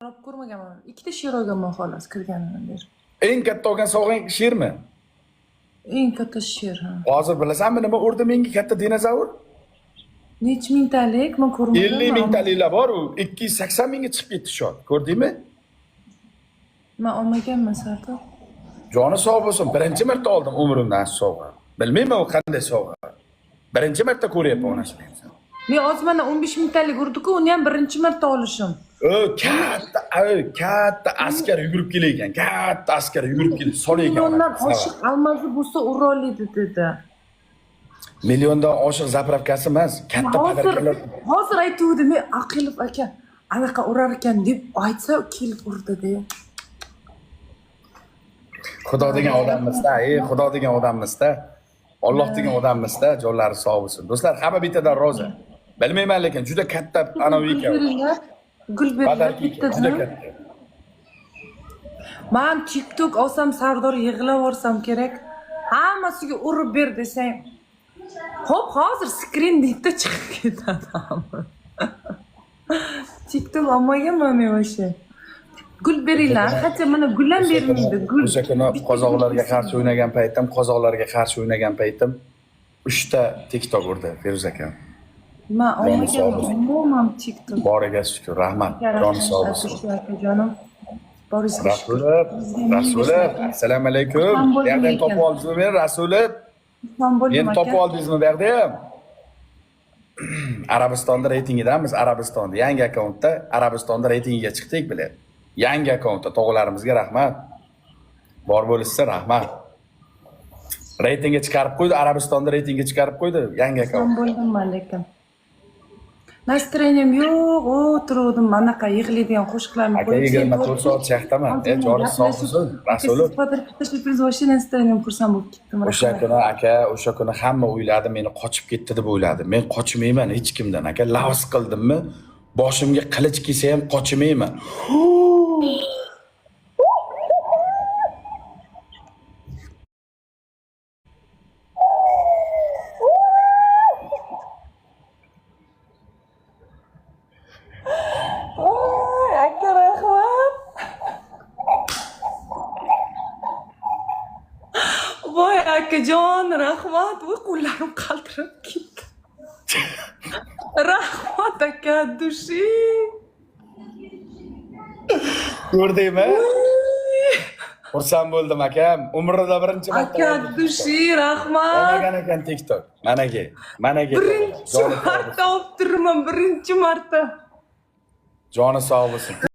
Olib ko'rmaganman. Ikkita sher olganman xolos kirganimdan beri. Eng katta olgan sovg'ang shermi? Eng katta sher, ha. Hozir bilasanmi nima urdi menga katta dinozavr? Necha mingtalik? Men ko'rmaganman. 50 mingtaliklar bor u 280 mingga chiqib ketdi shot. Ko'rdingmi? Men olmaganman, Sardor. Joni sog' bo'lsin. Birinchi marta oldim umrimda shu sovg'a. Bilmayman u qanday sovg'a. Birinchi marta ko'ryapman onasini. Men hozir mana 15 mingtalik urdi-ku, uni ham birinchi marta olishim. O katta, o katta askar yugurib kelayotgan. Katta askar yugurib kelib solayotgan. Milliondan onasini. oshiq almazi bo'lsa ura oladi dedi. Milliondan oshiq zapravkasi emas, katta Hozir подарка lar. hozir aytuvdi, men Aqilov aka anaqa urar ekan deb aytsa, kelib urdi-da. Xudo degan odammizda, ey Xudo degan odammizda. Alloh degan odammizda, jonlari sog' bo'lsin. Do'stlar, hamma bittadan rozi. Bilmayman lekin juda katta anavi Gul ekan. beringlar. Gul beringlar Подарка ekan, juda bittadan. katta. Man TikTok olsam Sardor yig'lab yuborsam kerak. Hammasiga urib ber desang. Xo'p, hozir skrin deydi chiqib ketadi hamma. TikTok olmaganman men вообще. Gul beringlar. Hatto mana gul ham bermaydi, gul. O'sha kuni qozoqlarga qarshi o'ynagan paytim, qozoqlarga qarshi o'ynagan paytim 3 ta TikTok urdi Feruz akam. Man Joni sog' olmaganman bo'lsin. umuman TikTok. Boriga shukur, rahmat. Joni sog' bo'lsin. Akajonim. Boringizga shukur. Rasulov, Rasulov, assalomu alaykum. Xursand Bu bo'ldim yerdan lekin. topib oldingizmi meni Rasulov? Xursand bo'ldim Meni aka. topib oldingizmi bu yerda ham? Arabistonda reytingidamiz, Arabistonda yangi akkauntda Arabistonda reytingiga chiqdik bilan. Yangi akkauntda tog'alarimizga rahmat. Bor bo'lishsa rahmat. Reytingga chiqarib qo'ydi, Arabistonda reytingga chiqarib qo'ydi yangi akkaunt. Xursand bo'ldim man lekin. Настроение m yo'q, o'tiruvdim anaqa yig'laydigan qo'shiqlarni Aka 24 soat shaxtaman. E joni sog' bo'lsin, Rasulov. Подарка tashlab вообще настроение m xursand bo'lib ketdim. O'sha Rahmat. kuni aka, o'sha kuni hamma o'yladi meni qochib ketdi deb o'yladi. Men qochmayman hech kimdan aka. Lavz qildimmi, boshimga qilich kelsa ham qochmayman. Voy, aka rahmat. Voy akajon, rahmat. Voy qo'llarim qaltirab ketdi. Rahmat aka, души. Ko'rdingmi? Xursand bo'ldim akam. Umrida birinchi marta. Aka, души, rahmat. Olmagan ekan TikTok. Managa, managa. Birinchi Joni sog' marta olib turman, birinchi marta. Joni sog' bo'lsin.